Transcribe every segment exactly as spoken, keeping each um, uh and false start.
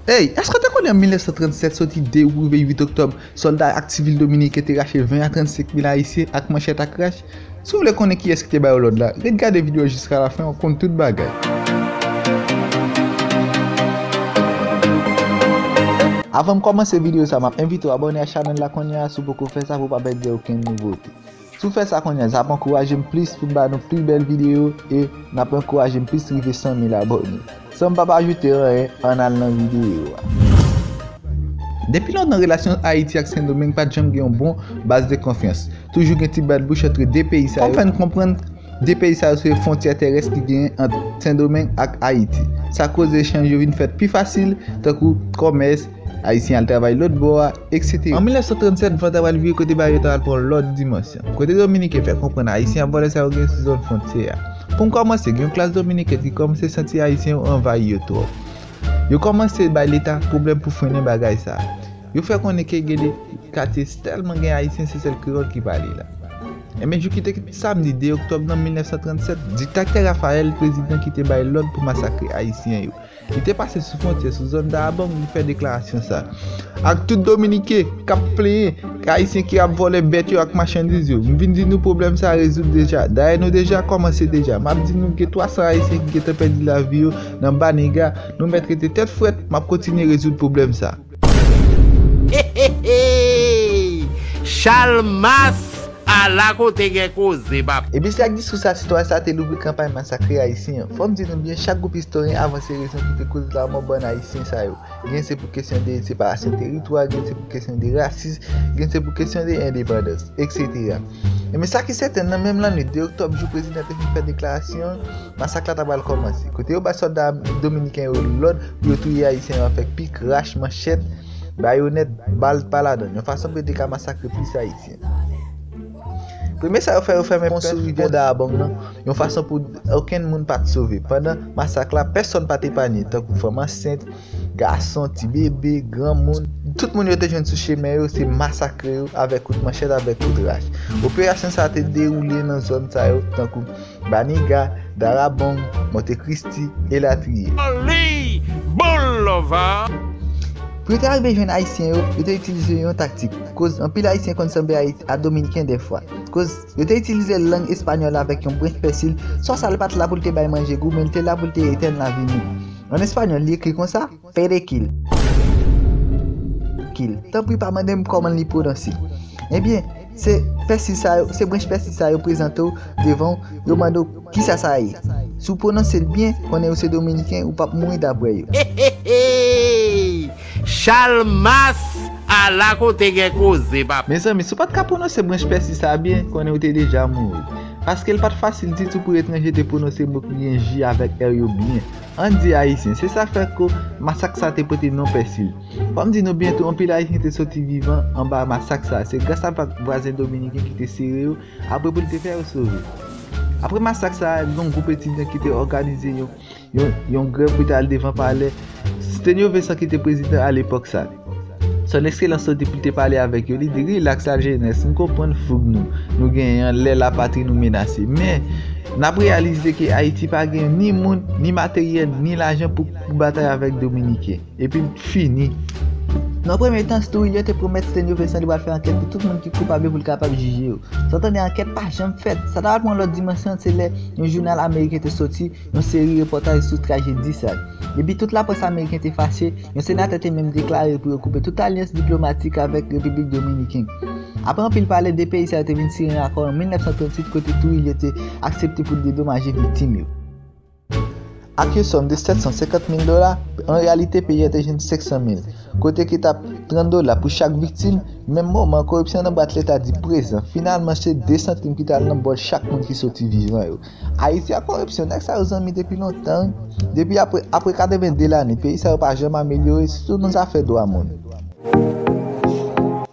Ey, èske w te konnen an mil nèf san trannsèt, soti de rive uit oktòb, sòlda ak sivil dominiken te rache ven a trannsenk mil Ayisyen ak manchèt ak rach? Si w vle konnen kiyès ki te ba yo lòd la, ret gade videyo a jiska lafen, w ap konn tout bagay. Avan m kòmanse videyo sa, m ap envite w abòne a chanèl la kounye a si w poko fè sa pou w pa pèdi okenn nouvote. Si w fè sa kounye a, sa ap ankouraje m plis pou m ba nou pli bèl videyo e n ap ankouraje m plis rive san mil abòne. San m p ap ajoute anyen, ann al nan videyo a. Depi lontan, relasyon Ayiti ak Sendomeng pa t janm gen yon bon baz de konfyans. Toujou gen ti bat bouch antre de peyi sa yo. Kòm fè n konprann, de peyi sa yo se fwontyè terès ki genyen ant Sendomeng ak Ayiti. Sa koz echanj yo vin fèt pi fasil, tankou kòmès, Ayisyen al travay lòt bò a, etsetera. An mil nèf san trannsèt, van ta pral vire kote bagay yo ta pral pran yon lòt dimansyon. Kote Dominiken fè konprann Ayisyen ap vòlè sa yo gen sou zòn fwontyè a. Pou m kòmanse, gen yon klas Dominiken ki kòmanse santi Ayisyen yo anvayi yo twòp. Yo kòmanse bay Leta pwoblèm pou frennen bagay sa a. Yo fè konnen ke gen de katye tèlman gen Ayisyen, se sèl kreyòl ki pale la. Enben, jou ki te samdi de oktòb nan mil nèf san trannsèt, diktatè Rafael, prezidan ki te bay lòd pou masakre Ayisyen yo, li te pase sou fwontyè, sou zòn Daabong, li fè deklarasyon sa. Ak tout Dominiken k ap plenyen, Ayisyen ki ap vòlè bèt yo ak machandiz yo. M vin di nou pwoblèm sa a rezoud deja. Dayè, nou deja kòmanse deja. M ap di nou gen twa san Ayisyen ki gentan pèdi lavi yo nan Banega. Nou mèt rete tèt frèt, m ap kontinye rezoud pwoblèm sa. Chalmas! Ala kote gen koze, papa! Epi se ak diskou sa, sitwayen sa te louvri kanpay masakre Ayisyen an. Fò m di nou byen, chak gwoup istoryen avanse rezon ki te koz lanmò bann Ayisyen sa yo. Gen se pou kesyon de separasyon teritwa, gen se pou kesyon de rasis, gen se pou kesyon de endepandans, etsetera. Enben, sa ki sèten, nan menm lannwit de oktòb, jou prezidan te fin fè deklarasyon an, masak la ta pral kòmanse. Kote yo bay sòlda dominiken yo lòd pou yo touye Ayisyen yo avèk pik, rach, manchèt, bayonèt, bal pa ladan l, yon fason pou yo te ka masakre plis Ayisyen. Premye sa yo fè, yo fèmen pon sou rivyè Daabong nan, yon fason pou okenn moun pa t sove. Pandan masak la, pèsonn pa t epanye, tankou fanm ansent, gason, ti bebe, granmoun. Tout moun yo te jwenn sou chemen yo, se masakre yo avèk kout manchèt, avèk kout rach. Operasyon sa a te dewoule nan zòn sa yo, tankou Banega, Daabong, Monte Cristi, elatriye. Li bon lova. Pou yo te arive jwenn Ayisyen yo, yo te itilize yon taktik. Koz anpil Ayisyen konn sanble Ayiti a Dominiken dèfwa. Koz yo te itilize lang espanyòl avèk yon branch pèsi. Sòs la pa t la pou l te bay manje gou, men l te la pou l te etèn lavi nou. An espanyòl, li ekri konsa, perejil. Kil. Tanpri, pa mande m kòman li pwononse. Ebyen, se pèsi sa yo, se branch pèsi sa yo prezante w devan w, yo mande w kisa sa ye. Si w pwononse l byen, konnen yo se Dominiken, ou p ap mouri dapre yo. Chalmas! Ala kote gen koze, papa! Mezanmi, si w pa t ka pwononse branch pèsi sa a byen, konnen w te deja mouri. Paske l pa t fasil ditou pou etranje te pwononse mo ki gen J avèk R yo byen. Ann di Ayisyen, se sa k fè ke masak sa a te pote non pèsi l. Fò m di nou byen tou, anpil Ayisyen te soti vivan anba masak sa a. Se gras avèk vwazen dominiken ki te sere yo, apre pou l te fè yo sove. Apre masak sa a, gen yon gwoup etidyan ki te òganize yon, yon, yon grèv pou te al devan palè. Stenio Vincent ki te prezidan alepòk sa a. Son Ekselans soti pou l te pale avèk yo. Li di, rilaks lajenès, m konprann foug nou, nou genyen an, lè lapatri nou menase. Men, n ap reyalize ke Ayiti pa gen ni moun, ni materyèl, ni lajan pou, pou batay avèk Dominiken. Epi l fini. Nan premye tan, Trujillo te pwomèt Stenio Vincent li pral fè ankèt pou tout moun ki koupab yo pou l kapab jije yo. San tande ankèt pa janm fèt. Sa ta pral pran yon lòt dimansyon, se lè yon jounal ameriken te soti yon seri repòtaj sou trajedi sa yo. Epi tout laprès ameriken te fache, yon senatè te menm deklare pou yo koupe tout alyans diplomatik avèk Repiblik Dominiken. Apre anpil pale, de peyi sa yo te vin siyen yon akò an mil nèf san tranntuit kote Trujillo te aksepte pou l dedomaje viktim yo. Ak yon sòm de sèt san senkant mil dola, an reyalite peyi a te jwenn senk san mil, kote ki t ap trant dola pou chak viktim. Menm moman, koripsyon nan bwat leta di prezan. Finalman, se de santim ki t al nan bòl chak moun ki soti vivan yo. Ayiti ak koripsyon, nèg sa yo zanmi depi lontan, wi. Depi apre, apre katreven de lane, peyi sa yo pa janm amelyore, sitou nan zafè dwa moun.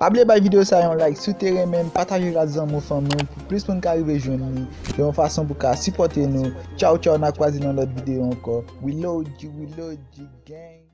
Pa bliye bay videyo sa yon like si w te renmen l, pataje l ak zanmi w, fanmi w, pou plis moun ka rive jwenn li. Se yon fason pou ka sipòte nou. Tchaw, tchaw, n a kwaze nan lòt videyo ankò. We love you, we love you, gang.